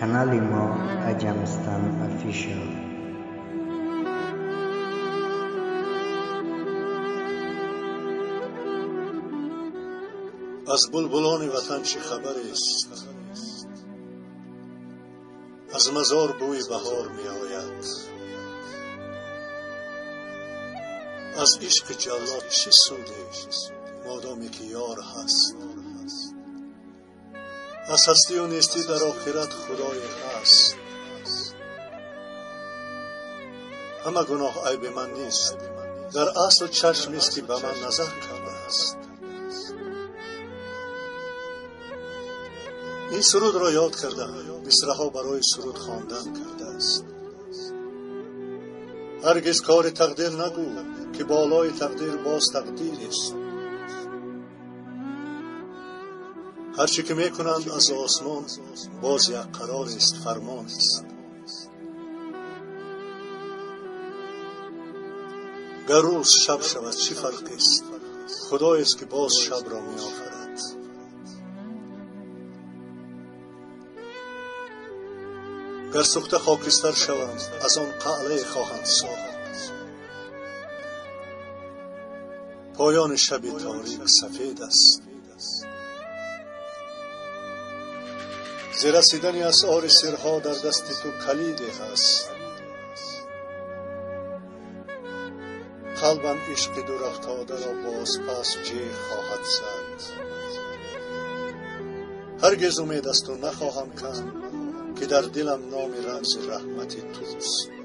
Канали мо Аҷамстон Official. Аз булбулони ватан чӣ хабарест? Аз мазор бӯи баҳор меояд. Аз ишқи ҷаллод чӣ суде, модоме ки ёр ҳаст? Аз ҳастию нестӣ дар охират худое ҳаст. Ҳама гуноҳ айби ман нест, дар асл чашмест ки ба ман назар кардааст. Ин сурудро ёд карда, мисраҳо барои суруд хондан кардааст. Ҳаргиз кори тақдир нагӯ, ки болои тақдир боз тақдирест. Ҳарче ки мекунанд аз осмон, боз як қарорест, фармонест. Гар рӯз шаб шавад, чӣ фарқест? Худоест ки боз шабро меофарад. Гар сӯхта хокистар шавам, аз он қалъае хоҳанд сохт. Поёни шаби торик сафед аст. Зи расидани асъори сирҳо дар дасти ту калиде ҳаст. Қалбам ишқи дурафтодаро бозпас ҷеғ хоҳад зад. Ҳаргиз умед аз ту нахоҳам канд, ки дар дилам номи рамзи раҳмати туст.